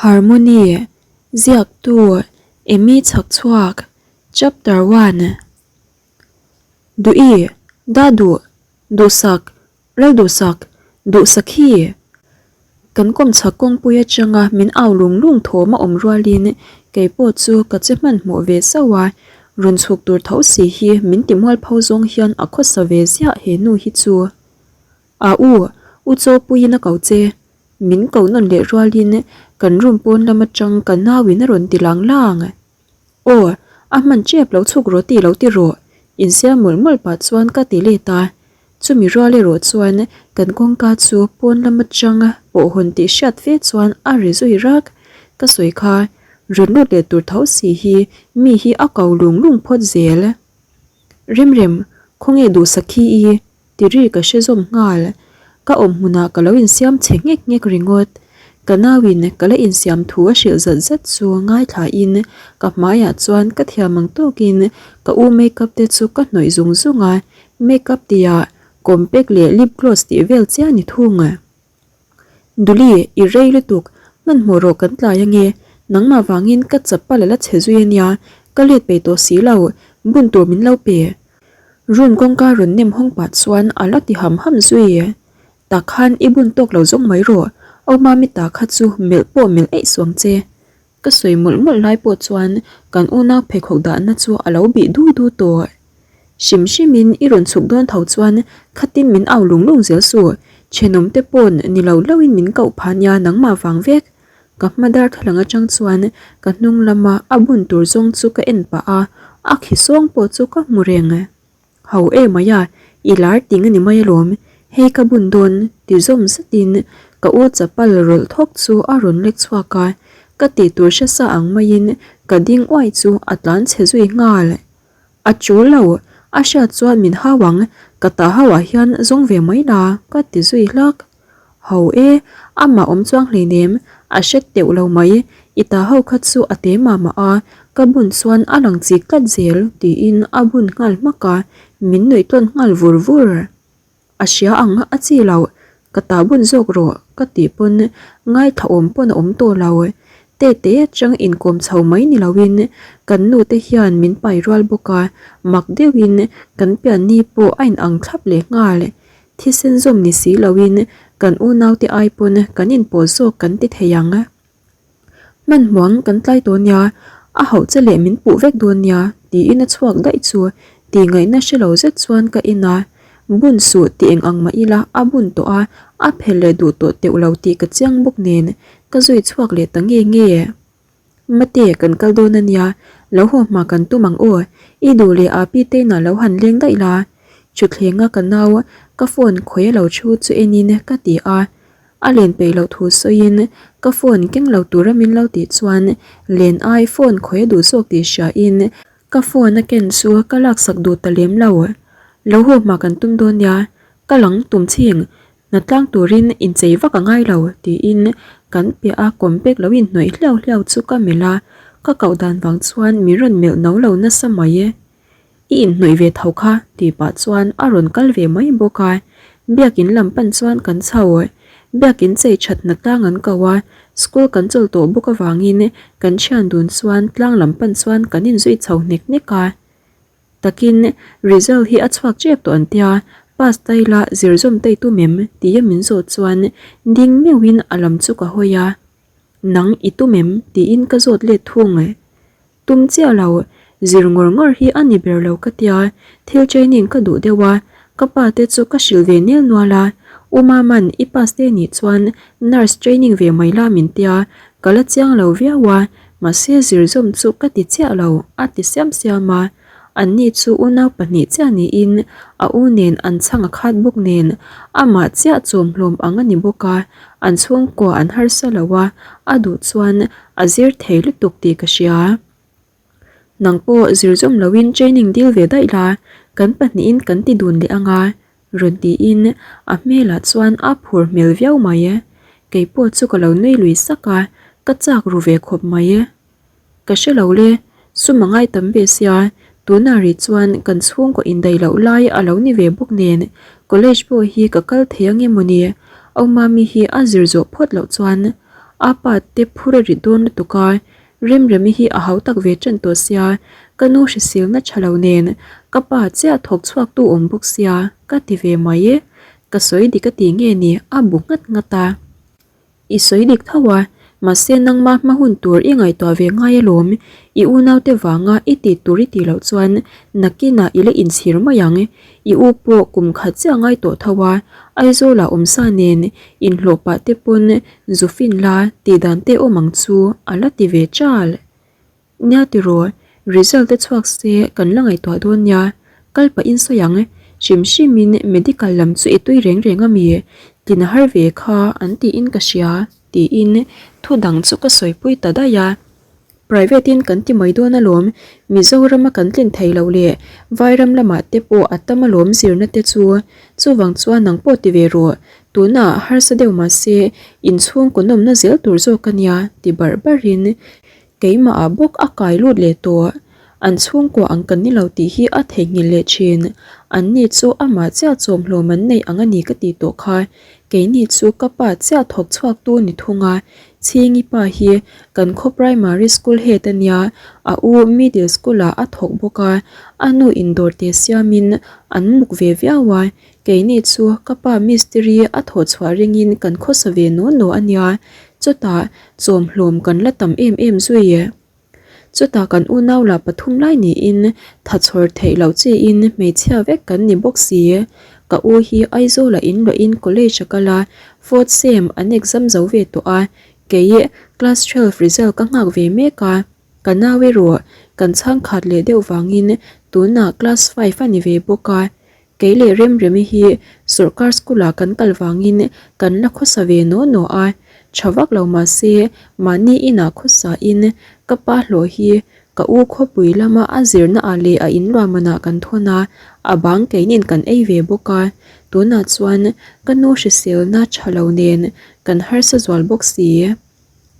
Harmony, Ziaktu, Amy Chhakchhuak, Chapter One. Duhi, Daduh, Duhsak, Lalduhsak, Duhsakhi! Kan kawmchhak kawngpui atanga min au lung lung thawm a awm rualin kei pawh chu ka che hmanhmawh ve zauh a, rawn chhuk tur tho si hi min ti mualpho zawng hian a khawsa ve ziah he nu hi chu. A u, u chaw puiin a ko che. Min ko nawn leh rualin kan room pawn lam atang ka nauin a rawn ti lang lang. Aw, a hman tep lo chhuk rawh tih lo ti rawh, insiam mawlh mawlh pah chuan ka ti let a. Chumi rual erawh chuan kan kawngka chu pawn lam atang pawh hawn tih hriat fe chuan a ri zui rak. Ka sawi kha, rawn lut leh tur tho si hi mi hi a ko lung lung phawt zel. Remrem, khawnge duhsakhi i? Ti ri ka hre zawm nghal. Ka awm hmunah ka lo insiam chhe nghek nghek ringawt. Ka nauin ka la insiam thu a hrilh zat zat chu ngaithlain ka hmaiah chuan ka thiam ang tawkin ka u makeup te chu ka hnawih zung zung a, makeup tihah compact leh lip gloss tih vel chiah a ni thung. Duli, i rei lutuk, hmanhmawh rawh kan tlai ange, nangmah vangin ka chapal a la chhe zui ania, ka let peih tawh si lo, bun tur min lo pe. Room kawngka rawn nem hawng pah chuan a la ti ham ham zui. Tak khan i bun tawk lo zawng mai rawh, Au Mami ta kha chu melh pawh melh eih suang che. Ka sawi mawlh mawlh lai pawh chuan kan unau pheikhawk dahna chu a lo bih du du tawh. Hrim hrimin i rawn chhuk dawn tho chuan khatin min au lung lung zel suh, thenawm te pawn ni lo loin min koh phah nia nangmah vang vek. Ka hma darthlalang atang chuan ka hnung lama a bun tur zawng chu ka en pah a, a khi sawng pawh chu ka hmu reng. Ho emai a, i lar ting a ni mai alawm, hei ka bun dawn ti zawm zatin ka u chapal rawlh thawk chu a rawn lek chhuak a, ka tih tur hre sa ang maiin ka ding uai chu a tlan chhe zui nghal. A tul lo, a hriat chuan min hau ang, ka tah ho ah hian zawng ve mai la ka ti zui hlak. Ho e, amah awm chuang hleinem, a hre teuh lo mai, i ta ho kha chu a te mah mah a, ka bun chuan a lang chik tlat zel tiin a bun nghal hmak a, min nuih tawn nghal vur vur. A hria ang a chi loh, ka ta bun zawk rawh ka tih pawn ngaithla awm pawn a awm tawh lo. Tete atang inkawm chho mai ni loin kan nu te hian min pai rual bawk a, mak deuhin kan pianni pawh a inang thlap leh nghal. Thisen zawm ni si loin kan unaute ai pawn kan inpawh zawk kan ti thei ang. Hmanhmuang kan tlai tawh nia, a hauh che leh min puh vek dawn nia tiin a chhuak daih chu tih ngaihna hre lo zet chuan ka en a, bun suh ti eng ang mah ila a bun tawh a, a phelh leh duh tawh teuh lo tih ka chiang bawk nen ka zui chhuak leh ta nge nge. Mate kan kal dawn a nia, lo haw hma kan tum ang aw, i duh leh a pi te inah lo han leng daih la. Thuthlenga ka nau ka phone khawi a lo thu chu enin ka ti a, A len peih loh thu sawiin ka phone keng lo tura min lo tih chuan len ai phone khawi a duh zawk tih hriain ka phone a ken chu ka laksak duh ta lem lo. Lo haw hma kan tum dawn nia, ka lang tum chhing hna tlang turin inchei vak a ngai lo tiin kan piah a compact lo inhnawih hliau hliau chu ka melh a, ka koh dan vang chuan min rawn melh no lo nasa mai. I inhnawih ve tho kha tih pah chuan a rawn kal ve mai bawk a, biakin lam pan chuan kan chho. Biakin chei thatna tlang an ko a, school kan chawl tawh bawk avangin kan thian dun chuan tlang lam pan chuan kan inzui chho hnek hnek a. Takin result hi a chhuak tep tawh an tia, pass ta ila zir zawm ta i tum em? tia min zawh chuan ding meuhin a lam chu ka hawi a, Nang i tum em? tiin ka zawt let thung. Tum chiah lo, zir ngawr ngawr hi a ni ber lo ka tia, thil training ka duh deuh a, ka pa te chu ka hrilh ve nel nual a, U Maman i pass te nih chuan nurse training ve mai la min tia, ka la chiang lo viau a, mahse zir zawm chu ka ti chiah lo a ti siam siam a, an ni chu unau pahnih chiah niin a u nen an chhang a khat bawk nen amah chiah chawm hlawm ang a ni bawk a, an chhungkua an harsa lo a, a duh chuan A zir thei lutuk tih ka hria. Nang pawh zir zawm loin training dil ve daih la, kan pahnihin kan ti dun leh ang a, rawn tiin a hmelah chuan a phur hmel viau mai. Kei pawh chu ka lo nui lui sak a, ka chak ru ve khawp mai. Ka hre lo le, sum a ngai tam ve sia, tunah rih chuan kan chhungkaw indaih loh lai a lo ni ve bawk nen, college pawh hi ka kal thei ang em mawni, Aumami hi a zir zawh phawt loh chuan. A pa te phur a rit dawn lutuk a, Remremi hi a hau tak ve ṭan tawh sia, ka nu hriselna ṭha lo nen ka pa chiah thawk chhuak tu awm bawk sia ka ti ve mai e, ka sawi dik a ti nge ni a bu nghat nghat a. I sawi dik tho a, mahse nangma hma hun tur i ngaihtuah ve ngai alawm, i unaute vanga i tih tur i tih loh chuan nakinah i la inchhir mai ang, i u pawh kum khat chiah ngai tawh tho a, Aizawlah awmsa nen inhlawh pah te pawn zu fin la tih dan te awm ang chu a la ti ve chal. Nia tiraw, result te chhuak se kan la ngaihtuah dawn nia, kal pahin sawi ang, hrim hrimin medical lam chu i tui reng reng ami, tlin a har ve kha an tiin ka hria tiin thu dang chu ka sawipui ta daih a. Private in kan ti mai dawn alawm, Mizorama kan tlin thei loh leh Vairam lamah te pawh a tam alawm zirna te chu, chuvang chuan nang pawh ti ve rawh, tunah harsa deuh mahse inchhungkaw nawmna zel tur zawk a nia ti barh barhin Keimah ah bawk a kai lut leh tawh. An chhungkua ang kan ni lo tih hi a theihnghilh leh thin. An ni chu amah chiah chawmhlawm an neih ang a ni ka tih tawh kha. Keini chu ka pa chiah thawk chhuak tu ni thung a. Chhingi pa hi kan khaw primary school head a nia, a u middle school ah a thawk bawk a, a nu in dawr te siamin an muk ve viau a. Keini chu ka pa mistiri a thawh chhuah ringin kan khawsa ve naw naw a nia. Chutah Chawmhlawm kan la tam em em zui e. Chutah kan unau lah pathum lai niin tha chhawr theih loh chiin hmeichhia vek kan ni bawk si. Ka u hi Aizawlah in luahin college a kal a, fourth sem an exam zo ve tawh a, kei class 12 result ka nghak ve mek a. Ka nau erawh kan chhangkhat leh deuh vangin tunah class five a ni ve bawk a, Kei leh Remremi hi sawrkar school ah kan kal vangin kan la khawsa ve naw naw a, tha vak lo mahse mahni inah khawsa in ka pa hlawh hi ka u khawpui lama a zirna ah leh a inluahman ah kan thawn a, a bang keinin kan ei ve bawk a, tunah chuan ka nu hriselna tha lo nen kan harsa zual bawk si.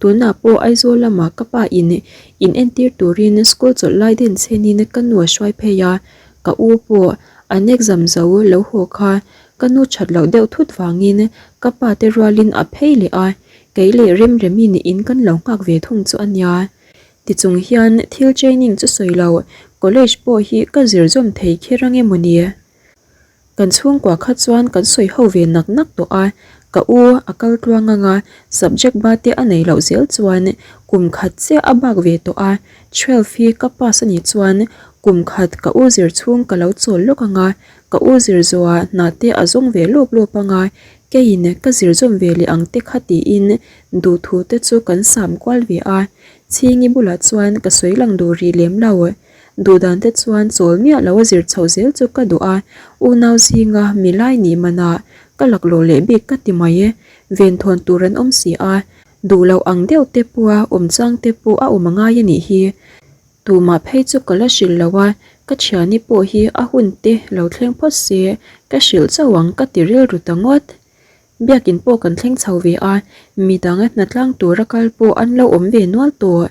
Tunah pawh Aizawl lamah ka pa in in entir turin school chawlh lai den chhenin ka nu a hruai phei a, ka u pawh an exam zo lo haw kha ka nu that loh deuh thut vangin ka pa te rualin a phei leh a, kei leh Remremi niin kan lo nghak ve thung chu a nia. Tichung hian thil training chu sawi lo, college pawh hi ka zir zawm thei kher ange mawni? Kan chhungkua kha chuan kan sawi ho ve nak nak tawh a, ka u a kal tluang ang a, subject ba te a nei loh zel chuan kum khat chiah a bak ve tawh a, twelve hi ka pass a nih chuan kum khat ka u zir chhung ka lo chawl lawk ang a, ka u zir zawhah hna te a zawng ve lawp lawp ang a, keiin ka zir zawm ve leh ang te kha tiin duhthu te chu kan sam kual ve a, Chhingi bulah chuan ka sawi lang duh rih lem lo. Duhdan te chuan chawl miah lo a zir chhoh zel chu ka duh a, unau zinga milai nih manah ka laklawh leh bik ka ti mai e, venthawn tur an awm si a, duh loh ang deuh te pawha awm chang te pawh a awm a ngai a nih hi. Tumah phei chu ka la hrilh lo a, ka thiani pawh hi a hun te lo thleng phawt se ka hrilh chauh ang ka ti rilru ta ngawt. Biakin pawh kan thleng chho ve a, midang hnatlang tura kal pawh an lo awm ve nual tawh.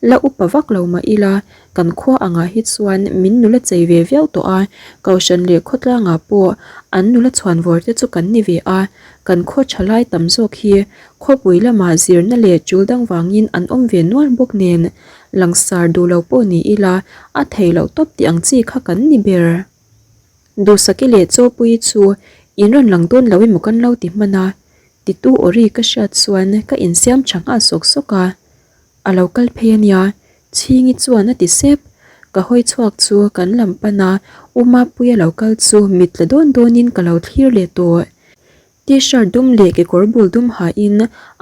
La upa vak lo mah ila, kan khua angah hi chuan min nula chei ve viau tawh a, Kohhran leh khawtlangah pawh an nula chhuanvawr te chu kan ni ve a, kan khaw tha lai tam zawk hi khawpui lamah zirna leh tul dang vangin an awm ve nual bawk nen, langsar duh lo pawh ni ila a theih loh tawp tih ang chi kha kan ni ber. Duhsaki leh Chawpuii chu in rawn lang dawn lo emaw kan lo ti hman a, titu aw ri ka hriat chuan ka insiam tha nghal sawk sawk a. A lo kal phei a nia, Chhingi chuan a ti sep. Ka hawi chhuak chu kan lam pan a, U Mapuia lo kal chu mit tla dawn dawnin ka lo thlir leh tawh. T-shirt dum leh kekawr bul dum hain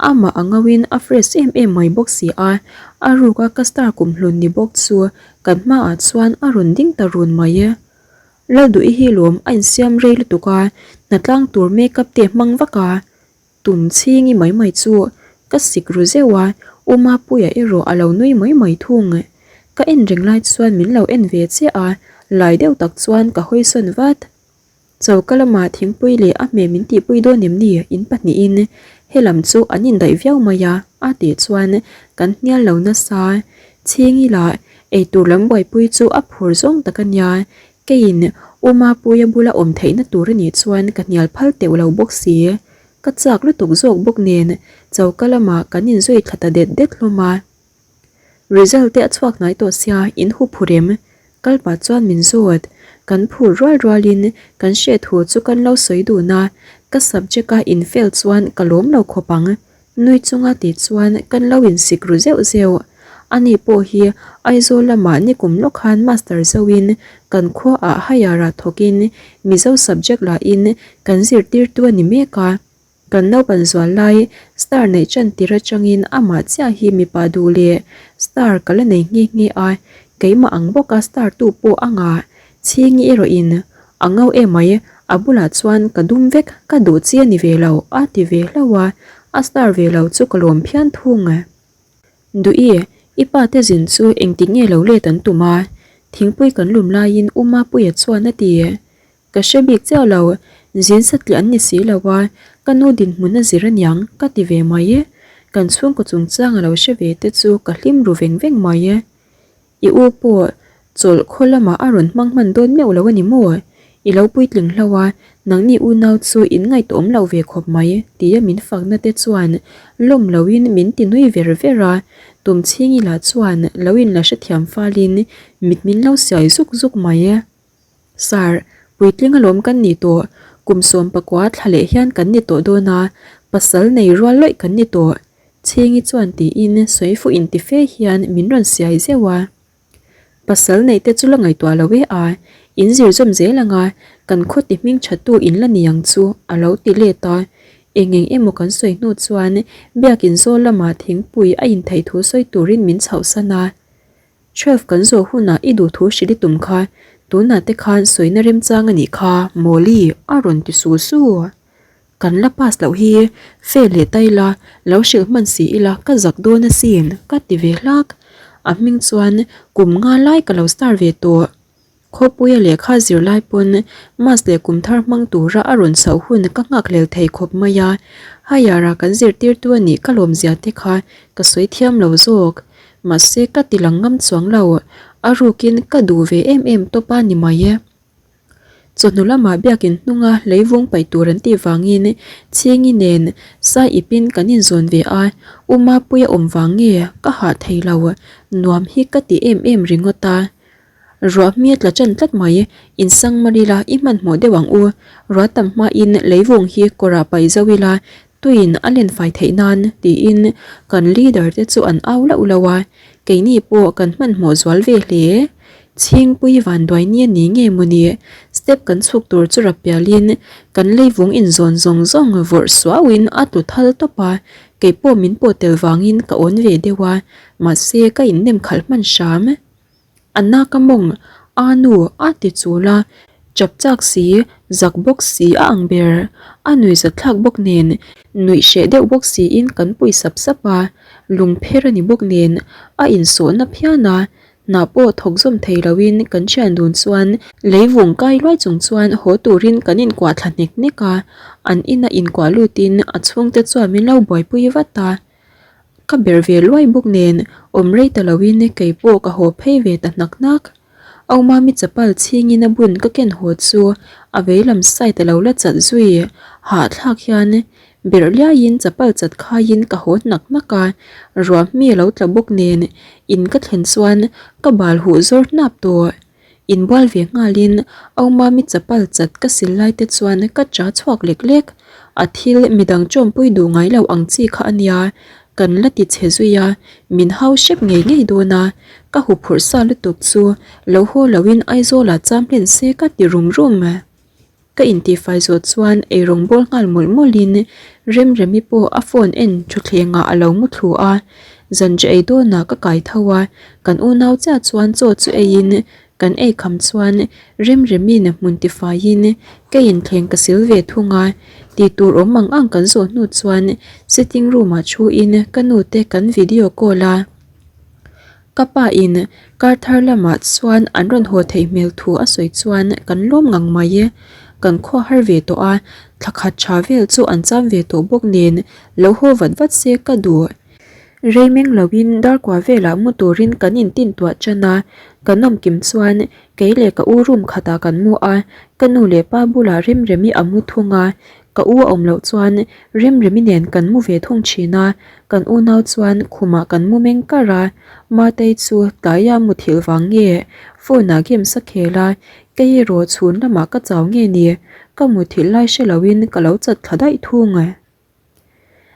amah a ngauin a fresh em em mai bawk si a, a ruka ka star kumhlun ni bawk chu kan hmaah chuan a rawn ding ta run mai. Lalduhi hi lawm a insiam rei lutuk a, hnatlang tur makeup te hmang vak a, tum chhingi mai mai chu ka sik ru zeuh a, U Mapuia erawh a lo nui mai mai thung. Ka en reng lai chuan min lo en ve chiah a, lai deuh tak chuan ka hawi sawn vat. Choka lamah thingpui leh a hmeh min tihpui dawn em ni in pahnihin helam chu an indaih viau mai a, a tih chuan kan hnial lo nasa. Chhingi lah eitur lam buaipui chu a phur zawng tak a nia, keiin U Mapuia bula awm theihna tur a nih chuan ka hnial phal teuh lo bawk si. Ka chak lutuk zawk bawk nen choka lamah kan inzui thla ta det det hlawm a. Result te a chhuak hnai tawh sia in hu phur em? Kal pah chuan min zawt. Kan phur rual rualin kan hriat thu chu kan lo sawi dun a, ka subject a in fail chuan ka lawm lo khawp ang. Nui chunga tih chuan kan lo insik ru zeuh zeuh. Ani pawh hi Aizawl lamah nikum lawk khan master zoin kan khuaah higher ah thawkin Mizo subject lahin kan zirtirtu a ni mek a. Kan naupan zual lai star neih chan tir atangin amah chiah hi mipa duh leh star ka la nei nghe nghe a, keimah ang bawka star tu pawh a ngah Chhingi erawhin a ngo emai, a bulah chuan ka dum vek, ka duh chi a ni ve lo a ti ve hlauh a, a star ve lo chu ka lawm phian thung. Duhi, i pa te zin chu engtik nge lo let an tum a? Thingpui kan lum laiin U Mapuia chuan a ti. Ka hre bik chiah lo, zin satliah an ni si lo a, ka nu dinhmun a zir aniang ka ti ve mai. Kan chhungkaw chungchang a lo hre ve te chu ka hlim ru veng veng mai. I u pawh chawlh khaw lamah a rawn hmang hman dawn meuh lo a ni maw? I lo puitling hlo a, nangni unau chu in ngaihtuahawm loh ve khawp mai, tia min fakna te chuan lawm loin min ti nui ver ver a, Tumchhingi lah chuan lo inla hrethiam falin mit min lo siai zuk zuk mai. Sir, puitling alawm kan ni tawh, kum 19 thla leh hian kan ni tawh dawn a, pasal nei rual lawih kan ni tawh, Chhingi chuan tiin sawi fuh inti fe hian min rawn siai zeuh a. Pasal neih te chu la ngaihtuah lo e a, in zir zawm zel ang a, kan khaw ti hming tha tu in la ni ang chu a lo ti let a. Eng eng emaw kan sawi hnu chuan biakin zawl lamah thingpui a intheih thu sawi turin min chhohsan a. Twelve kan zawh hunah i duh thu hrilh i tum kha, tunah te khan sawina remchang a nih kha Mawli a rawn ti su su. Kan la pass loh hi fail leh ta ila, lo hrilh hman si ila ka zak dawn asin ka ti ve hlak. A hming chuan kum nga lai ka lo star ve tawh. Khawpuia lehkha zir lai pawn mass leh kum thar hmang tura a rawn chhoh hun ka nghak hlel thei khawp mai a. Higher-a kan zirtirtu a nih ka lawmzia te kha ka sawi thiam lo zawk. Mahse ka ti lang ngam chuang lo, a rukin ka duh ve em em tawp a ni mai e. Chawhnu lamah biakin hnunga leivung paih tur an tih vangin Chhingi nen Sai ipin kan inzawn ve a, U Mapuia awm vang nge ka hah thei lo, nuam hi ka ti em em ringawt a. Ruah hmi a tla ṭan tlat mai, insang mar ila i hmanhmawh deuh ang u, ruah tam hmain leivung hi kawrah paih zo ila Tuiin a len fai theih nan tiin kan leader te chu an au lauh lauh a, keini pawh kan hmanhmawh zual ve hle. Chhingpui vanduai ni a ni nge maw ni, step kan chhuk tur chu rap pialin kan leivung inzawn zawng zawng vawrh suauin a tlu thal tawp a, keipawh min pawh tel vangin ka awn ve deuh a, mahse ka innem khalh hman hram. A nak a mawng, a nu a ti chul a, chap chak si, zak bawk si a ang ber. A nui zathlak bawk nen, nuih hreh deuh bawk siin kan pui sap sap a, lungpher a ni bawk nen a insawhna phian a, hnah pawh thawk zawm thei loin kan thian dun chuan leivung kai luai chung chuan haw turin kan inkuah thla hnek hnek a, an ina inkuah lutin a chhungte chuan min lo buaipui vat a. Ka ber ve luai bawk nen awm rei ta loin kei pawh ka haw phei ve ta hnak hnak. Au Mami chapal chhingin a bun ka ken haw chu a veilam side a lo la chat zui hahthlak hian berh liaiin chapal chat khaiin ka haw hnak hnak a, ruah hmi a lo tla bawk nen in ka thlen chuan ka bal huh zawr hnap tawh. Inbual ve nghalin Aumami chapal chat ka sil lai te chuan ka cha chhuak lek lek. A thil midang chawmpui duh ngai lo ang chi kha a nia, kan la ti chhe zui a, min hau hrep ngei ngei dawn a, ka huphurh sa lutuk chu lo haw loin Aizawlah cham hlen se ka ti rum rum. Ka intihfai zawh chuan eirawng bawl nghal mawlh mawlhin Remremi pawh a phone en thutthlengah a lo mu thlu a, zanriah ei dawnah ka kai tho a, kan unau chiah chuan chaw chu eiin kan ei kham chuan Remremi'n hmun tifaiin ka inthleng ka sil ve thung a, tih tur awm ang ang kan zawh hnu chuan sitting room ah thuin ka nu te kan video call a. Ka pa in kar thar lamah chuan an rawn haw theih hmel thu a sawi chuan kan lawm ngang mai e. Kan khaw har ve tawh a, thla khat tha vel chu an cham ve tawh bawk nen lo haw vat vat se ka duh. Rei meng loin darkua velah mu turin kan intintuah tan a, kan awm kim chuan kei leh ka u room khatah kan mu a, ka nu leh pa bulah Remremi a mu thung a, ka u a awm loh chuan Remremi nen kan mu ve thung thin a, kan unau chuan khumah kan mu meng kar a, Matei chu tlaia muthilh vang nge phone ah games a khel a, kei erawh chhun lamah ka chau nge ni, ka muthilh lai hre loin ka lo chat thla daih thung.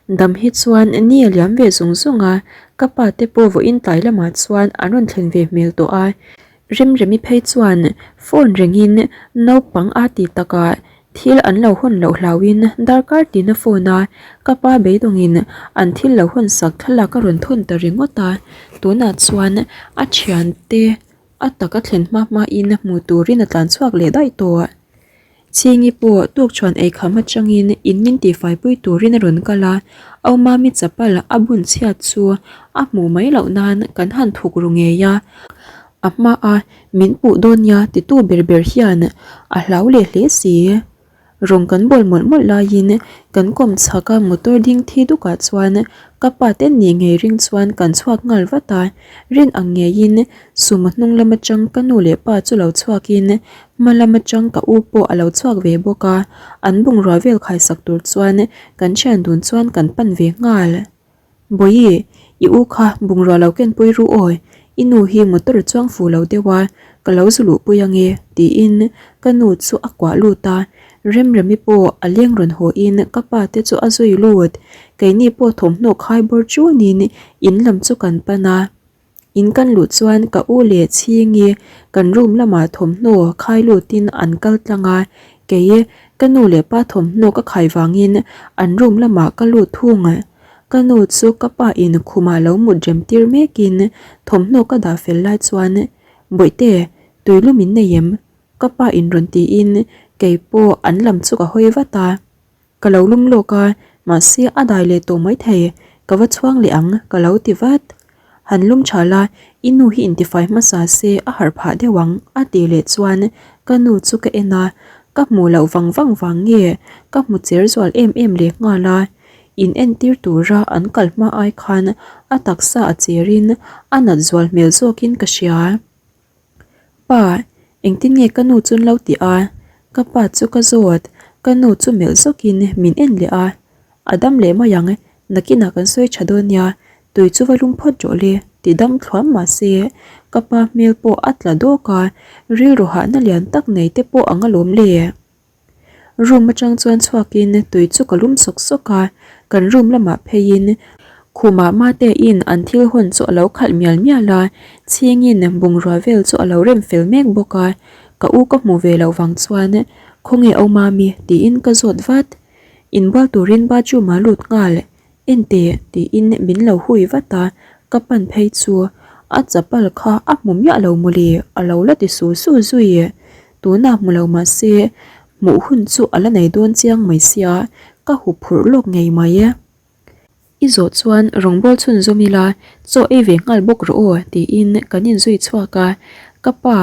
Dam hi chuan ni a liam ve zung zung a, ka pa te pawh vawiin tlai lamah chuan an rawn thlen ve hmel tawh a. Remremi phei chuan phone rengin naupang a ti takah thil an lo hawn loh hlauhin darkar tin a phone a, ka pa beidawngin an thil lo hawn sak thlalak a rawn thawn ta ringawt a. Tunah chuan a thiante a taka thlen hma hmain hmu turin a tlan chhuak leh daih tawh. Chhingi pawh tukṭhuan eikham atangin in min tihfaipui turin a rawn kal a, Aumami chapal a bun chhiat chu a hmuh mai loh nan kan han thuk ru ngei a, a hmaa min puh dawn nia titu ber ber hian a hlau leh hle si. Rawng kan bawl mawlh mawlh laiin kan kawm chhak a motor ding thi dukah chuan ka pa te nih ngei ring chuan kan chhuak nghal vat a, rin ang ngeiin Sumo hnung lam atang ka nu leh pa chu lo chhuakin Hma lam atang ka u pawh a lo chhuak ve bawk a, an bungrua vel khaisak tur chuan kan thian dun chuan kan pan ve nghal. Bawihi, i u kha bungrua lo kenpui ru aw, i nu hi motor a chuang fu lo deuh a, ka lo zu luhpui ange, tiin ka nu chu a kuah lut a. Remremi pawh a leng rawn haw in ka pa te chu a zui lut. Keini pawh thawmhnaw khai bawr chunin in lam chu kan pan a. In kan luh chuan ka u leh Chhingi kan room lamah thawmhnaw khai lutin an kal tlang a, kei ka nu leh pa thawmhnaw ka khai vangin an room lamah ka lut thung. Ka nu chu ka pa in khumah lo mut rem tir mekin thawmhnaw ka dah fel lai chuan, Bawihte, tuilum in nei em? Ka pa in rawn tiin kei pawh an lam chu ka hawi vat a. Ka lo lum lawk a, mahse a dai leh tawh maithei, ka va chhuang leh ang ka lo ti vat. Han lum tha la, i nu hi intifai hmasa se a harh phah deuh ang a tih leh chuan ka nu chu ka en a, ka hmuh loh vang vang vang nge ka hmu cher zual em em leh nghal a, in entir tura an kal hma ai khan a taksa a cherin a nat zual hmel zawkin ka hria. Pa, engtin nge ka nu chu an lo ti a? Ka pa chu ka zawt, ka nu chu melh zawkin min en leh a. A dam leh mai ang, nakinah kan sawi tha dawn nia, tui chu va lum phawt rawh le, ti dam thluam mah se, ka pa hmel pawh a tla dawk a, rilru hahna lian tak nei te pawh ang alawm le. Room atang chuan chhuakin tui chu ka lum sawk sawk a, kan room lamah pheiin khumah mate in an thil hawn chu a lo khalh mial mial a, chhingin bungrua vel chu a lo rem fel mek bawk a, ka u ka hmuh ve loh vang chuan khawnge au mami tiin ka zawt vat, inbual turin bathroom ah lut nghal Enteh tiin min lo hui vat a, ka pan phei chu a chapal kha a hmu miah lo mawle a lo la ti su su zui. Tunah hmu lo mah se hmuh hun chu a la nei dawn chiang mai sia, ka hu phurh lawk ngei mai. I zawh chuan rawngbâwl chhunzawm ila chaw ei ve nghal bawk rawh aw tiin kan inzui chhuak a, ka pa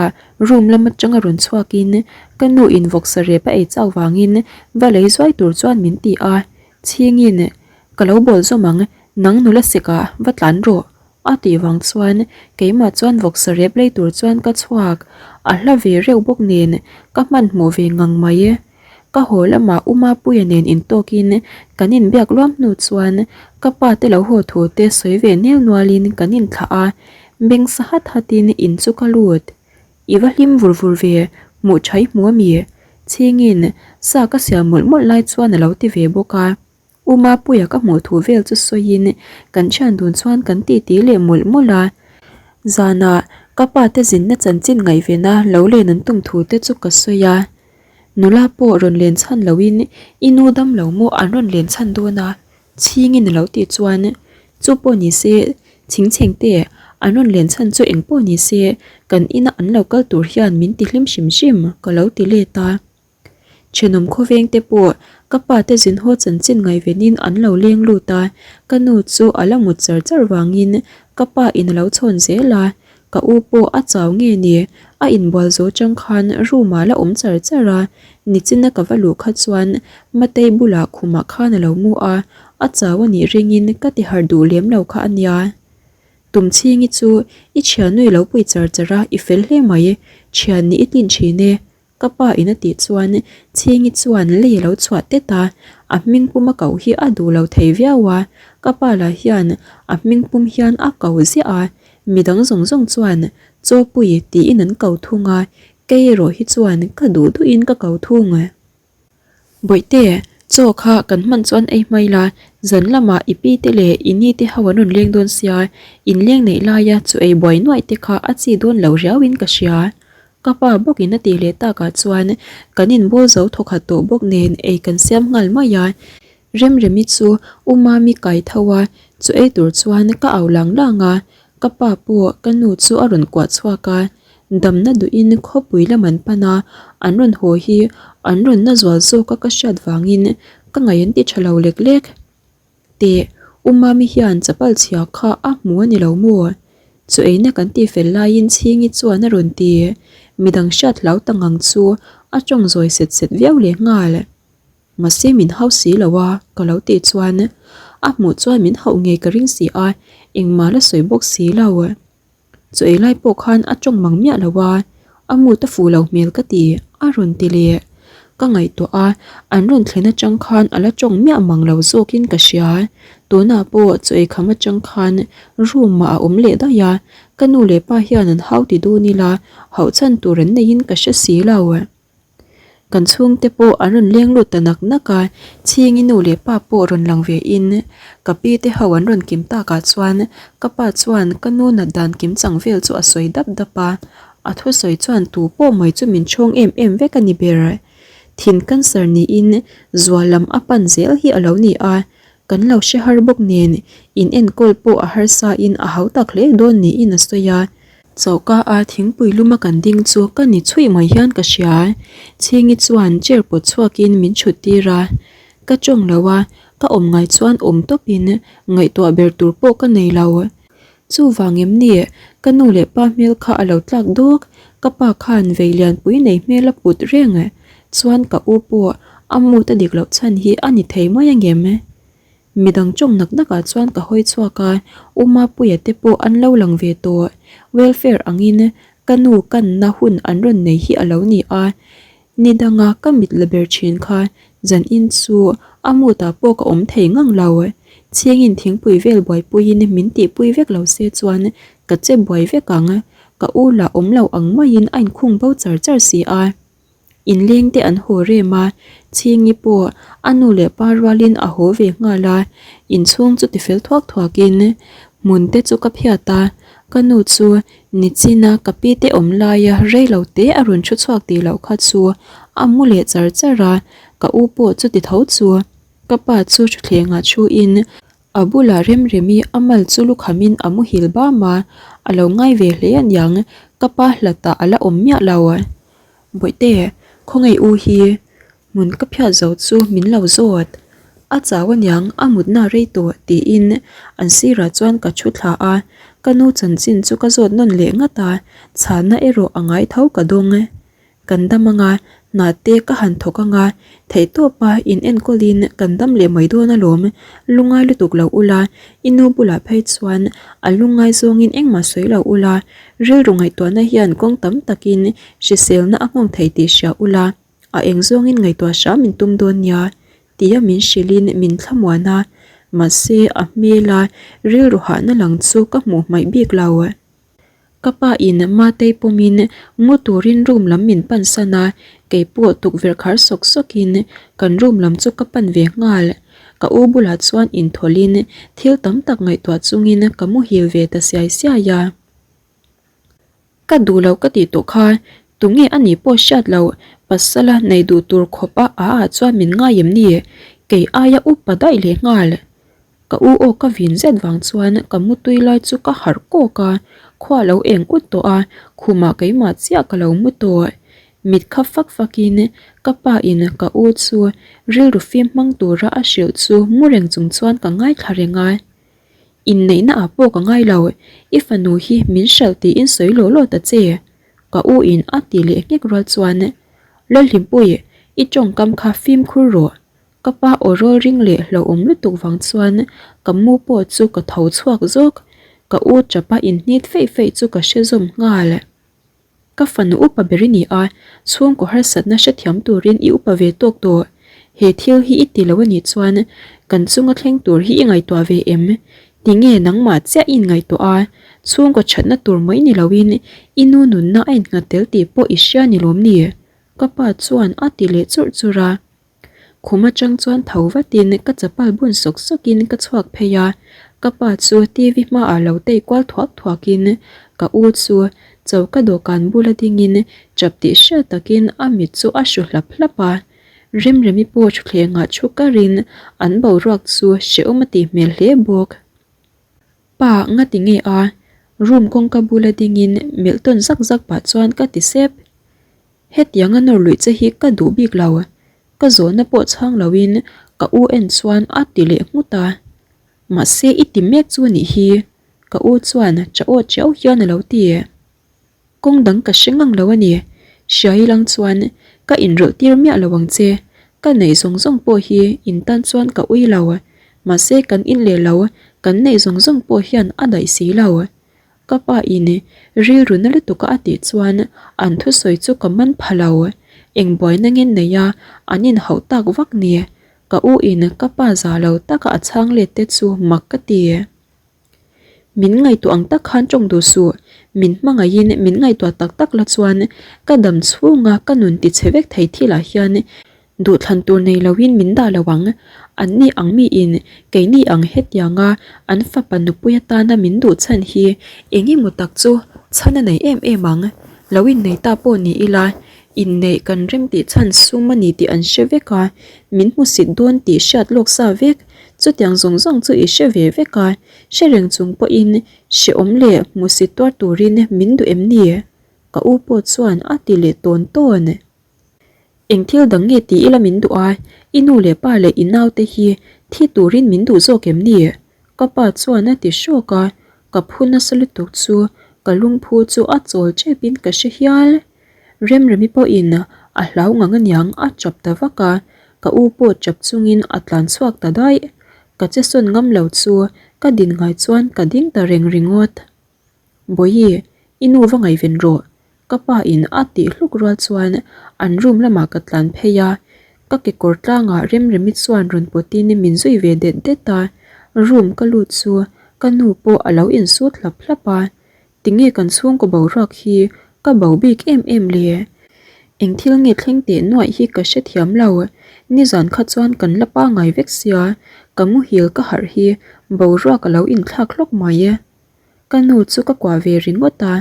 room lam atanga rawn chhuakin ka nu in vawksa rep a ei chau vangin va lei zuai tur chuan min ti a, Chhingin, Ka lo bawl zawm ang, nang nula sekah va tlan rawh, a tih vang chuan keimah chuan vawksa rep lei tur chuan ka chhuak, a hla ve reuh bawk nen ka hmanhmawh ve ngang mai. Ka haw lamah U Mapuia nen intawkin kan inbiak luam hnu chuan ka pa te lo haw thu te sawi ve nel nualin kan inthlah a, beng sa hat hatin in chu ka lut. I va hlim vur vur ve, hmuh tha i hmu a mi? Chhingin sa ka siam mawlh mawlh lai chuan a lo ti ve bawk a. U Mapuia ka hmuh thu vel chu sawiin kan thian dun chuan kan titi leh mawlh mawlh a. Zanah ka pa te zinna chanchin ngaihvena lo len an tum thu te chu ka sawi a. Nula pawh rawn len chhan loin i nu dam lo maw an rawn len chhan dawn a, Chhingin a lo tih chuan, Chu pawh ni se, chhingchheng te an rawn len chhan chu eng pawh ni se, kan ina an lo kal tur hian min ti hlim hrim hrim, ka lo ti let a. Thenawm khawveng te pawh ka pa te zin haw chanchin ngaihvenin an lo leng lut a, ka nu chu a la mut char char vangin ka pa in a lo chhawn zel a, ka u pawh a chau nge ni, A inbual zo chang khan room ah la awm char char a, nichina ka va luh kha chuan Matei bulah khumah khan a lo mu a, a chau a nih ringin ka ti harh duh lem lo kha a nia. Tumchhingi chu i thiannu i lo pui char char a, i fel hle mai, thian nih i tlin thin e, Ka pa in a tih chuan Chhingi chuan lei a lo chhuah tet a, a hming pum a koh hi a duh lo thei viau a, ka pa lah hian a hming pum hian a ko ziah a, midang zawng zawng chuan Chawpui tiin an ko thung a, kei erawh hi chuan ka duh duhin ka ko thung. Bawihte, chaw kha kan hman chuan ei hmai la, zan lamah i pi te leh i ni te ho an rawn leng dawn sia, inleng neih laia chu ei buai nuaih te kha a chi dawn lo riauin ka hria. Ka pa bawkin a tih leh takah chuan kan inbawl zo thawkhat tawh bawk nen ei kan siam nghal mai a. Remremi chu U Mami kai tho a, chu ei tur chuan ka au lang lang a, ka pa pawh ka nu chu a rawn kuah chhuak a. Damna duhin khawpui lam an pan a, an rawn haw hi an rawn na zual zawk a ka hriat vangin ka ngaih an ti tha lo lek lek. Teh, U Mami hian chapal chhia kha a hmu a ni lo maw? Chu eina kan tih fel laiin Chhingi chuan a rawn ti. Midang hriat hlau ta ngang chu a tawng zawi set set viau leh nghal. Mahse min hau si lo a, ka lo tih chuan a hmuh chuan min hauh ngei ka ring si a, engmah la sawi bawk si lo. Chu ei lai pawh khan a tawng mang miah lo a, a mood a fuh lo hmel ka ti, a rawn ti leh. Ka ngaihtuah a, an rawn thlen atang khan a la tawng miah mang lo zawkin ka hria. Tunah pawh chu ei kham atang khan room ah a awm leh daih a, ka nu leh pa hian an hau ti dun ila, hauh chhan tur an neiin ka hre si lo. Kan chhungte pawh an rawn leng lut ta nak nak a, Chhingi nu leh pa pawh rawn lang ve in ka pi te ho an rawn kim takah chuan ka pa chuan ka nu nat dan kim chang vel chu a sawi dap dap a, a thusawi chuan tu pawh mai chu min chhawng em em vek a ni ber. Thin cancer niin zual lam a pan zel hi a lo ni a, kan lo hre har bawk nen in enkawl pawh a harsa in a hau tak hle dawn niin a sawi a. Choka a thingpui luma kan ding chu ka ni chhuih mai hian ka hria. Chhingi chuan chair pawt chhuakin min chhut tir a. Ka tawng lo a, ka awm ngai chuan awm tawpin ngaihtuah ber tur pawh ka nei lo. Chuvang em ni, ka nu leh pa hmel kha a lo tlak dawk, ka pa khan vei lianpui nei hmel a put reng. Chuan ka u pawh a mood a dik loh chhan hi a ni thei mai angem? Midang tawng nak nak ah chuan ka hawi chhuak a, U Mapuia te pawh an lo lang ve tawh. Welfare angin ka nu kanna hun an rawn nei hi a lo ni a, ni danga ka mit la ber thin kha zan in chu a mood ah pawh ka awm thei ngang lo. Chhingin thingpui vel buaipuiin min tihpui vek lo se chuan ka che buai vek ang, ka u lah awm lo ang maiin a inkhung bo char char si a. Inleng te an haw rem a, Chhingi pawh a nu leh pa rualin a haw ve nghal a, inchhung chu tifel thuak thuakin hmun te chu ka phiat a, ka nu chu nichina ka pi te awm laia rei lo te a rawn thu chhuak tih loh kha chu a mu leh char char a, ka u pawh chuti tho chu ka pa chu thutthlengah thuin A bulah Remremi a mal chu lukhamin a muhil bam a, a lo ngai ve hle aniang, ka pa hlatah a la awm miah lo. Bawihte, khawngaih u hi hmun ka phiat zo chu min lo zawt. A chau aniang, a mutna rei tawh tiin an sirah chuan ka thu thla a, ka nu chanchin chu ka zawt nawn leh ngat a, chhana erawh a ngai tho ka dawng. Kan dam anga, hna te ka han thawk anga, theihtawpa in enkawlin kan dam leh mai dawn alawm, lungngai lutuk lo ula, i nu bulah phei chuan a lungngai zawngin engmah sawi lo ula, rilru ngaihtuahna hian kawng tam takin hriselna a nghawng thei tih hria ula, a eng zawngin ngaihtuah hram in tum dawn nia, tia min hrilhin min thlamuan a, mahse a hmela rilru hahna lang chu ka hmuh hmaih bik lo. Ka pa in Matei pawmin mu turin room lam min pan san a, keipawh tukverh khar sawk sawkin kan room lam chu ka pan ve nghal. Ka u bulah chuan inthawlhin thil tam tak ngaihtuah chungin ka muhil ve ta siai siai a. Ka duh loh ka tih tawh kha tunge a nih pawh hriat loh pasala nei duh tur khawp a a ah chuan min ngai em ni? Kei aia upa daih leh nghal. Ka u aw ka vin zet vang chuan ka mutui lai chu ka harh kawk a, khua lo eng ut tawh a, khumah keimah chiah ka lo mu tawh. Mit kha fak fakin ka pa in ka u chu rilru fim hmang tura a hrilh chu mu reng chung chuan ka ngaithla reng a. Inneihna ah pawh ka ngai lo, i fanu hi min hralh tiin sawi law law ta che. Ka u in a ti leh nghek rual chuan, Lalhlimpui, i tawngkam kha fimkhur rawh. Ka pa aw rawl ring leh hlauhawm lutuk vang chuan ka mu pawh chu ka tho chhuak zawk. Ka u tapa inhnit feih feih chu ka hre zawm nghal. Ka fanu upa ber i ni a, chhungkaw harsatna hrethiam turin i upa ve tawk tawh. He thil hi i ti lo a nih chuan kan chunga thleng tur hi i ngaihtuah ve em? Tinge nangmah chiah i inngaihtuah a, chhungkaw thatna tur mai ni loin i nu nunna a innghat tel tih pawh i hria ni lawm ni? Ka pa chuan a ti leh churh churh a. Khum atang chuan tho vatin ka chapal bun sawk sawkin ka chhuak phei a, ka pa chu TV hmaah lo tei kual thuak thuakin ka u chu choka dawhkan bula dingin chap tih hriat takin a mit chu a hru hlap hlap a. Remremi pawh thutthlengah thu karin an boruak chu hrehawm a tih hmel hle bawk. Pa nga ti nge a? Room kawngka bula dingin melh tawn zak zak pah chuan ka ti sep. Hetianga nawr luih che hi ka duh bik lo, ka zawhna pawh chhang loin ka u en chuan a ti leh nghut a. Mahse i ti mek chu nih hi, ka u chuan cha aw chiau hian a lo ti. Kawng dang ka hre ngang lo a ni, Hriai lang chuan ka inrawlh tir miah lo ang che, ka neih zawng zawng pawh hi in tan chuan ka ui lo, mahse kan in leh lo kan neih zawng zawng pawh hian a daih si lo. Ka pa in rilru na lutuk a a tih chuan an thusawi chu ka man pha lo. Eng buaina nge nei a an inhauh tak vak ni? Ka u in ka pa za lo taka a chhang let te chu mak ka ti. Min ngaihtuah ang tak khan tawng duh suh, min hmangaihin min ngaihtuah tak tak la chuan ka dam chhunga ka nun tichhe vek thei thilah hian Duhthlan tur nei loin min dah lo ang. Anni ang miin keini ang hetianga an fapa nupui atana min duh chhan hi eng emaw tak chu chhan a nei em em ang. Lo innei ta pawh ni ila, inneih kan rem tih chhan sum a ni tih an hre vek a, min hmusit dawn tih hriat lawk sa vek. Chutiang zawng zawng chu i hre ve vek a, hre reng chung pawhin hrehawm leh hmusit tuar turin min duh em ni? Ka u pawh chuan a ti leh tawn tawn. Eng thil dang nge ti ila min duh a, i nu leh pa leh i naute hi thi turin min duh zawk em ni? Ka pa chuan a ti hrawk a, ka phu nasa lutuk chu ka lungphu chu a chawl tepin ka hre hial. Remremi pawhin a hlau ngang aniang a chap ta vak a, ka u pawh chap chungin a tlan chhuak ta daih. Ka che sawn ngam lo chu ka din ngai chuan ka ding ta reng ringawt. Bawihi, i nu va ngaihven rawh. Ka pa in a tih hluk rual chuan an room lamah ka tlan phei a, ka kekawr tlangah Remremi chuan rawn pawtin min zui ve det det a, room ka lut chu ka nu pawh a lo insut hlap hlap a, tinge kan chhungkaw boruak hi ka bo bik em em le? Eng thil nge thleng teh nuaih hi ka hrethiam lo, nizan kha chuan kan la pangai vek sia, ka muhil ka harh hi boruak a lo inthlak hlawk mai. Ka nu chu ka kuah ve ringawt a,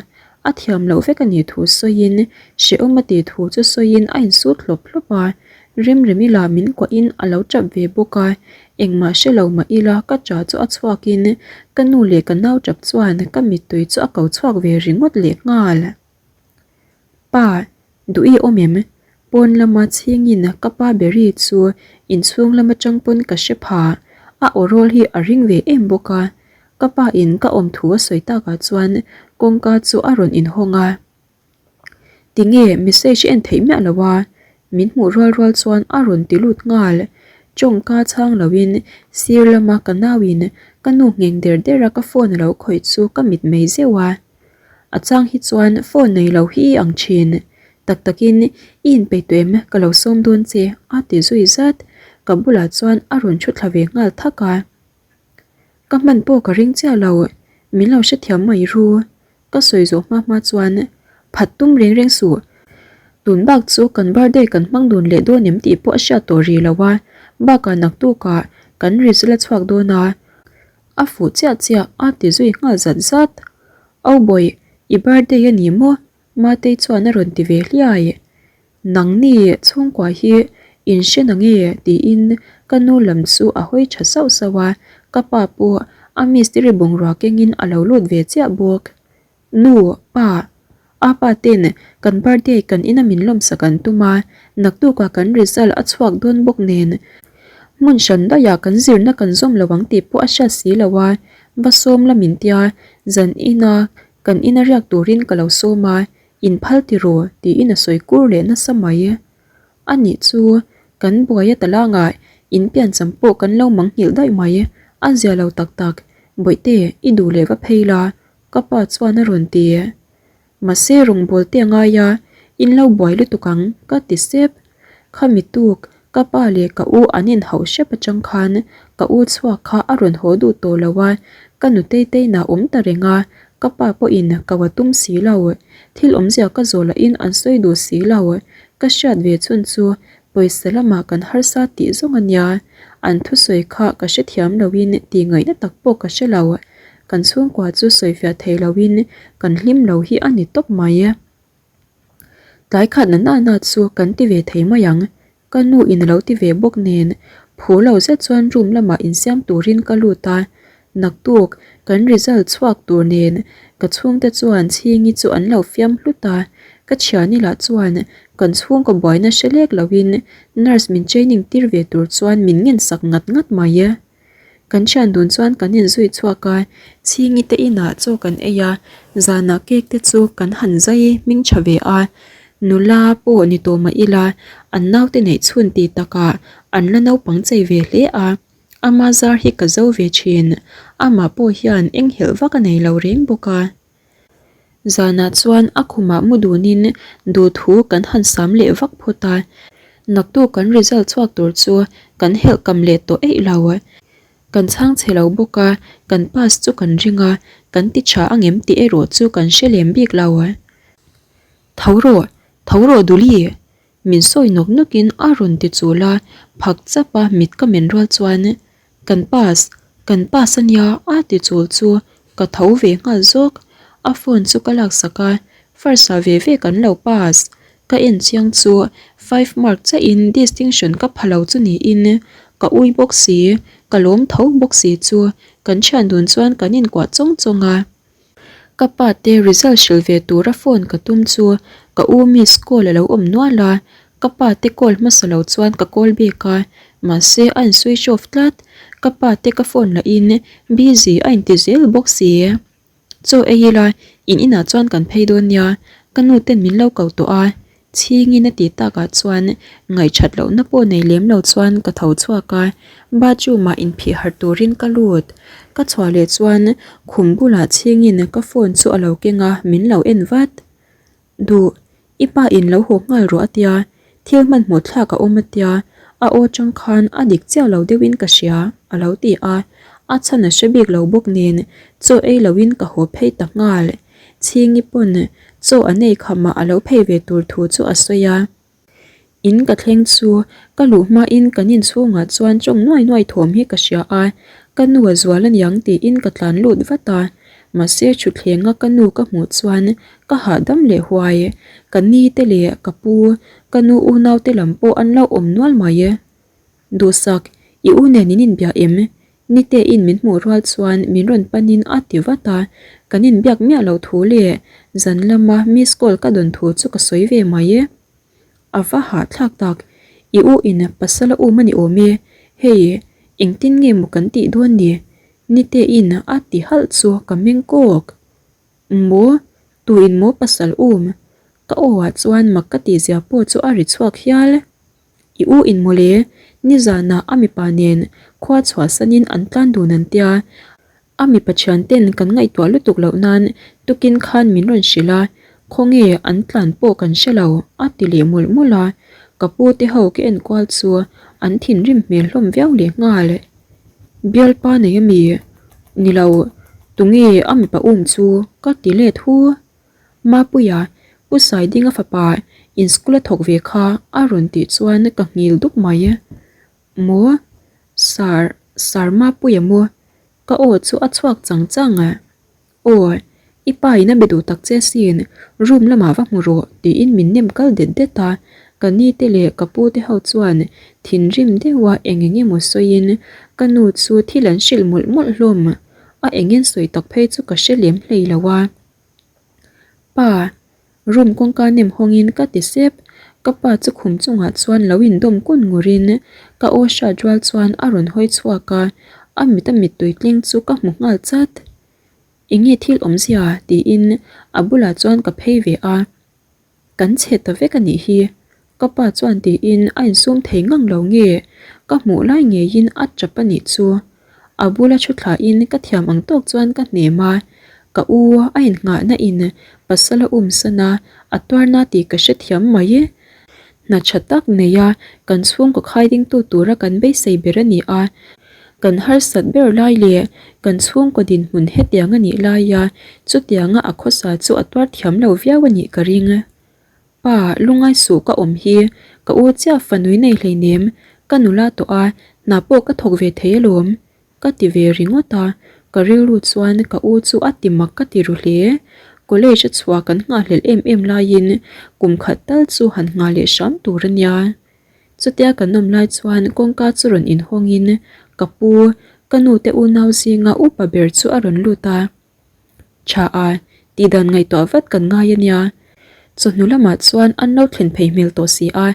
a thiam loh vek a nih thu sawiin hrehawm a tih thu chu sawiin a insut hlawp hlawp a, Remremi lah min kuahin a lo tap ve bawk a, engmah hre lo mah ila ka ṭah chu a chhuakin ka nu leh ka nau tap chuan ka mittui chu a ko chhuak ve ringawt leh nghal. Pa, duh i awm em? Pawn lama chhingin ka pa Berry chu inchhung lam atang pawn ka hre pha. A aw rawl hi a ring ve em bawk a. Ka pa in ka awm thu a sawi takah chuan kawngka chu a rawn inhawng a. Tinge message en theih miah lo a? Min hmuh rual rual chuan a rawn ti lut nghal. Tawngka chhang loin sir lama ka nauin ka nu ngheng der der a ka phone a lo khawih chu ka mit mei zeuh a. A chang hi chuan phone nei lo hi i ang thin. Tak takin i inpeih tawh em ka lo sawm dawn che a ti zui zat. Ka bulah chuan a rawn thu thla ve nghal thak a. Ka hman pawh ka ring chiah lo, min lo hrethiam mai ru. Ka sawi zawh hma hma chuan phat tum reng reng suh. Tun bak chu kan birthday kan hmang dun leh dawn em tih pawh a hriat tawh rih lo a, bakah naktukah kan result a chhuak dawn a. A fuh chiah chiah a ti zui nghal zat zat. Au bawih, i birthday a ni maw? Matei chuan a rawn ti ve hliai. Nangni chhungkua hi in hre na nge? tiin ka nu lam chu a hawi tha sauh sauh a, ka pa pawh a mistiri bungrua kengin a lo lut ve chiah bawk. Nu, pa, a pa ten kan birthday kan ina min lawmsak an tum a, naktukah kan result a chhuak dawn bawk nen hmun hran daihah kan zirna kan zawm lo ang tih pawh a hriat si lo a, va sawm la min tia, zan ina kan ina riak turin ka lo sawm a. In phal tiraw? tiin a sawi kur leh nasa mai. A nih chu, kan buai a talangah in piancham pawh kan lo mangnghilh daih mai, a zia lo tak tak, Bawihte, i duh leh va phei la, ka pa chuan a rawn ti. Mahse rawngbâwl te a ngai a, in lo buai lutuk ang, ka ti sep. Khami tuk, ka pa leh ka u an inhauh hrep atang khan ka u chhuak kha a rawn haw duh tawh lo a, ka nutei teinah awm ta reng a, ka pa pawhin ka va tum si lo. Thil awmzia ka zawh lahin an sawi duh si lo. Ka hriat ve chhun chu pawisa lamah kan harsa tih zawng a nia, an thusawi kha ka hrethiam loin tih ngaihna tak pawh ka hre lo. Kan chhungkua chu sawifiah thei loin kan hlim lo hi a ni tawp mai. Tlai khat na nana chu kan ti ve thei mai ang, ka nu in a lo ti ve bawk nen phur lo zet chuan room lamah insiam turin ka lut a, naktuk kan result chhuak tur nen ka chhungte chuan Chhingi chu an lo fiam hlut a, ka thiani lah chuan kan chhungkaw buaina hre lek loin nurse min training tir ve tur chuan min ngen sak ngat ngat mai. Kan thian dun chuan kan inzui chhuak a, Chhingi te inah chaw kan ei a, zanah cake te chu kan han zai hming tha ve a, nula pawh ni tawh mah ila an naute neih chhun ti takah an la naupang chei ve hle a, ama zar hi ka zo ve thin, amah pawh hian enghelh vak a nei lo reng bawk a. Zanah chuan a khumah mu dunin duhthu kan han sam leh vak phawt a, naktuk kan result chhuak tur chu kan helh kam leh tawh eih lo. Kan chhang chhe lo bawk a, kan pass chu kan ring a, kan ti tha angem tih erawh chu kan hre lem bik lo. Tho rawh, tho rawh Duli! Min sawi nawk nawkin a rawn ti chul a, phak chap a mit ka men rual chuan Kan pass, kan pass a nia a ti chul chu ka tho ve nghal zawk. A phone chu ka laksak a, first ah ve ve kan lo pass. Ka en chiang chu five mark chiahin distinction ka pha lo chu niin ka ui bawk si, ka lawm tho bawk si chu kan thian dun chuan kan inkuah chawng chawng a. Ka pa te result hrilh ve tura phone ka tum chu ka u miss call a lo awm nual a, ka pa te call hmasa lo chuan ka call bik a, mahse a in switch off tlat, ka pa te ka phone lah in busy a inti zel bawk si. Chaw ei ila in inah chuan kan phei dawn nia, ka nu ten min lo ko tawh a, Chhingin a tih takah chuan ngaihthat lohna pawh nei lem lo chuan ka tho chhuak a, bathroom ah inphih harh turin ka lut. Ka chhuah leh chuan khum bulah chhingin ka phone chu a lo keng a, min lo en vat. Duh, i pa in lo haw nghal rawh a tia, thil hmanhmawh thlak a awm a tia, a aw chang khan a dik chiah lo deuhin ka hria, a lo ti a. A chhan a hre bik lo bawk nen chaw ei loin ka haw phei ta nghal. Chhingi pawn chaw an ei khamah a lo phei ve tur thu chu a sawi a. In ka thleng chu ka luh hmain kan inchhungah chuan tawng nuai nuai thawm hi ka hria a, ka nu a zual aniang tiin ka tlan lut vat a. Mahse thuthlenga ka nu ka hmuh chuan ka hahdam leh huai. Ka ni te leh ka pu, ka nu unau te lam pawh an lo awm nual mai. Duhsak, i u nen in inbia em? Nitein min hmuh rual chuan min rawn panin a ti vat a, kan inbiak miah loh thu leh zan lama miss call ka dawn thu chu ka sawi ve mai e. A va hahthlak tak, i u in pasal a um a ni awm e, hei engtin nge maw kan tih dawn ni? Nitein a ti halh chu ka meng kawk. Maw? Tu in maw pasal um? Ka aw ah chuan mak ka tih zia pawh chu a ri chhuak hial. I u in mawle, nizanah a mipa nen khua chhuahsanin an tlan dun an tia. A mipa thian ten kan ngaihtuah lutuk loh nan tukin khan min rawn hrilh a, khawnge an tlan pawh kan hre lo, a ti leh mawlh mawlh a. Ka pu te ho ka enkual chu an thinrim hmel hlawm viau leh nghal. Bialpa nei a mi? Ni lo, tunge a mipa um chu? ka ti let hu. Mapuia, Pu Saidinga fapa in school a thawk ve kha a rawn tih chuan ka nghil dup mai. Maw? Sir, Sir Mapuia maw? Ka aw chu a chhuak chang chang. Aw, i pa in a be duh tak che sin, room lamah va hmu rawh tiin min nem kal det det a. Ka ni te leh ka pu te ho chuan thinrim deuha eng eng emaw sawiin ka nu chu thil an hrilh mawlh mawlh hlawm. A engin sawi tak phei chu ka hre lem hlei lo a. Pa, room kawngka nem hawngin ka ti sep. Ka pa chu khum chungah chuan lo indawm kun ngurin ka aw hriat rual chuan a rawn hawi chhuak a, a mit a mittui tling chu ka hmu nghal chat. Enge thil awmzia? tiin a bulah chuan ka phei ve a. Kan chhe ta vek a nih hi. Ka pa chuan tiin a insum thei ngang lo nge ka hmuh lai ngeiin a tap a nih chu. A bula thu thlain ka thiam ang tawk chuan ka hnem a, ka u a innghahna in pasal a umsan a, a tuarna tih ka hrethiam mai. Hna tha tak nei a, kan chhungkaw khai dingtu tura kan beisei ber a ni a, kan harsat ber lai leh kan chhungkaw dinhmun hetiang a nih laia chutianga a khawsa chu a tuar thiam lo viau a nih ka ring. Pa, lungai suh ka awm hi, ka u chiah fanui nei hleinem, ka nula tawh a, hna pawh ka thawk ve thei alawm. Ka ti ve ringawt a, ka rilru chuan ka u chu a ti mak ka ti ru hle. College a chhuah kan nghahhlelh em em laiin kum khat tal chu han nghah leh hram tur a nia. Chutia kan awm lai chuan kawngka chu rawn inhawngin ka pu, ka nu te unau zinga upa ber chu a rawn lut a. Tha a, tihdan ngaihtuah vat kan ngai a nia. Chawhnu lamah chuan an lo thlen phei hmel tawh si a,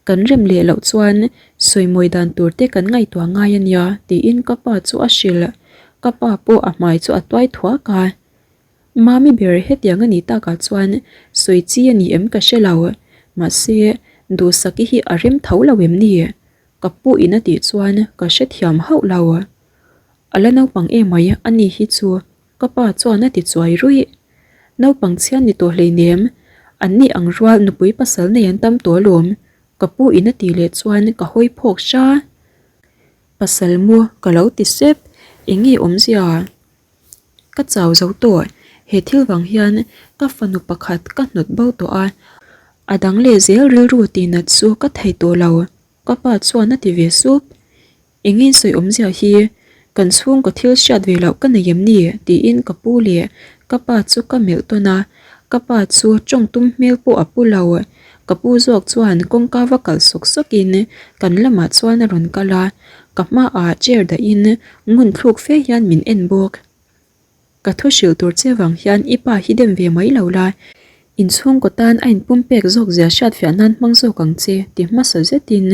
kan rem leh loh chuan sawimawi dan tur te kan ngaihtuah ngai a nia tiin ka pa chu a hrilh. Ka pa pawh a hmai chu a tuai thuak a. Mami ber hetiang a nih takah chuan sawi chi a ni em ka hre lo, mahse Duhsaki hi a rem tho lo em ni? Ka pu in a tih chuan ka hrethiam hauh lo. A la naupang emai a ni hi chu ka pa chuan a ti chuai ruih. Naupang chhian ni tawh hleinem, an ni ang rual nupui pasal nei an tam tawh alawm, ka pu in a tih leh chuan ka hawi phawk hra. Pasal mu ka lo ti sep, eng nge awmzia? Ka chau zo tawh, he thil vang hian ka fanu pakhat ka hnawt bo tawh a, a dang leh zel rilru tihnat chu ka thei tawh lo, ka pa chuan a ti ve sup. Engin sawi awmzia hi kan chhungkaw thil hriat ve loh ka nei em ni? tiin ka pu leh ka pa chu ka melh tawn a, ka pa chu tawng tum hmel pawh a pu lo. Ka pu zawk chuan kawngka va kalh sawk sawkin kan lamah chuan a rawn kal a, ka hmaah chair dahin ngun thluk fe hian min en bawk. Ka thu hrilh tur che vang hian i pa hi dem ve mai lo la, inchhungkaw tan a inpum pek zawk zia hriatfiah nan hmang zawk ang che ti hmasa zetin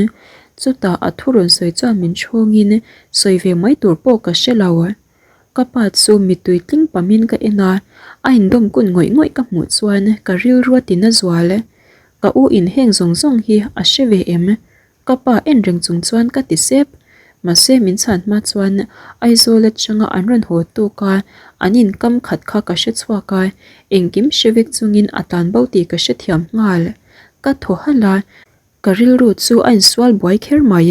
chutah a thu rawn sawi chuan min chhawngin sawi ve mai tur pawh ka hre lo. Ka pa chu mittui tling pamin ka en a, a indawm kun ngawih ngawih ka hmuh chuan ka rilru a tina zual. Ka u in heng zawng zawng hi a hre ve em? Ka pa en reng chung chuan ka ti sep. Mahse min chhan hma chuan Aizawl atanga an rawn haw tuk a, an inkam khat kha ka hre chhuak a, engkim hre vek chungin a tlan bo tih ka hrethiam nghal. Ka thaw halh a, ka rilru chu a insual buai kher mai.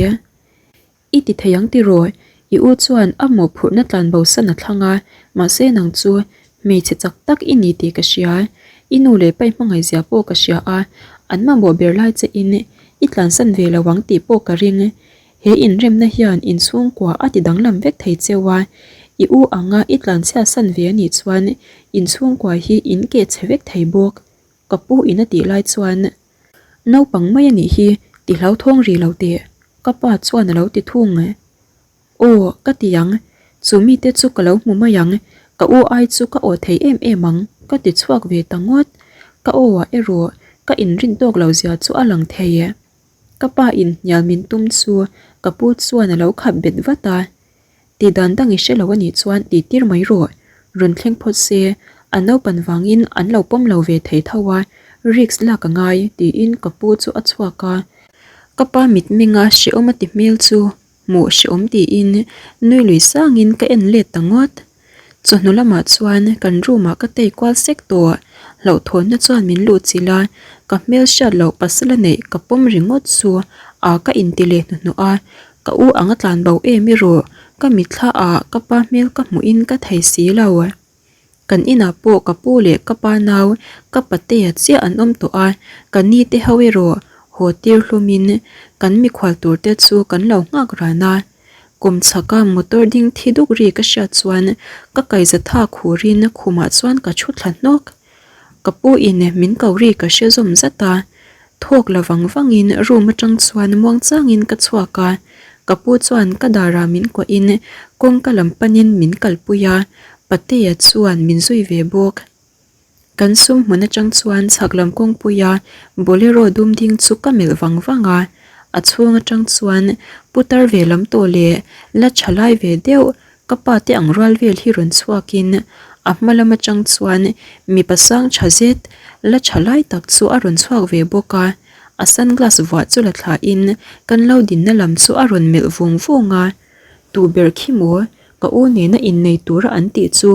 I ti thei ang tiraw? I u chuan a mawhphurhna tlan bo san a thlang a, mahse nang chu hmeichhe chak tak i ni tih ka hria. I nu leh pa i hmangaihzia pawh ka hria a, an mamawh ber lai che in i tlansan ve lo ang tih pawh ka ring. He inremna hian inchhungkua a ti danglam vek thei cheu a, i u anga i tlanchhia san ve a nih chuan inchhungkua hi in keh chhe vek thei bawk, ka pu in a tih lai chuan naupang mai a nih hi ti hlauthawng ri lo teh, ka pa chuan a lo ti thung. Aw, ka ti ang. Chu mite chu ka lo hmu mai ang. Ka u ai chu ka aw thei em em ang, ka ti chhuak ve ta ngawt. Ka aw ah erawh ka inrin tawk lo zia chu a lang thei e. Ka pa in hnial min tum chu ka pu chuan a lo khap bet vat a. Ti dan dang i hre lo a nih chuan ti tir mai rawh. Rawn thleng phawt se, a naupan vangin an lo pawm lo ve thei tho a, risk lak a ngai, tiin ka pu chu a chhuak a. Ka pa mitmenga hrehawm a ti hmel chu Hmuh hrehawm tiin nui lui sangin ka en let ta ngawt. Chawhnu lamah chuan kan room ah ka tei kual sek tawh. Hlauhthawnna chuan min luh chilh a, ka hmel hriat loh pasal a neih ka pawm ringawt chu a ka inti leh hnuhnawh a, ka u ang a tlan bo em erawh ka mitthla ah ka pa hmel ka hmuhin ka thei si lo. Kan inah pawh ka pu leh ka pa nau ka patea chiah an awm tawh a, ka ni te ho erawh haw tir hlumin kan mikhual tur te chu kan lo nghak ran a. Kum chhaka motor ding thi duk ri ka hriat chuan ka kaihza tha khurin khumah chuan ka thu thla hnawk. Ka pu in min ko ri ka hre zawm zat a, thawk la vang vangin room atang chuan muangchangin ka chhuak a, ka pu chuan ka darah min kuahin kawngka lam panin min kalpui a, Patea chuan min zui ve bawk. Kan sum hmun atang chuan chhak lam kawngpuia Bolero dum ding chu ka melh vang vang a, a chhung atang chuan putar ve lam tawh leh la tha lai ve deuh Ka pa te ang rual vel hi rawn chhuakin A hma lam atang chuan mipa sang tha zet la tha lai tak chu a rawn chhuak ve bawk a, a sunglass vuah chu la thla in kan lo dinna lam chu a rawn melh vung vung a, tu ber khi maw ka u nena innei tura an tih chu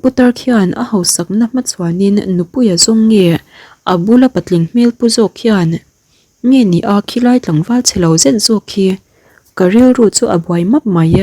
putar khian a hausakna hmachhuanin nupuia zawng nge a bula patling hmel pu zawk khian Nge ni a khilai tlangval chhe lo zet zawk khi ka rilru chu a buai map mai.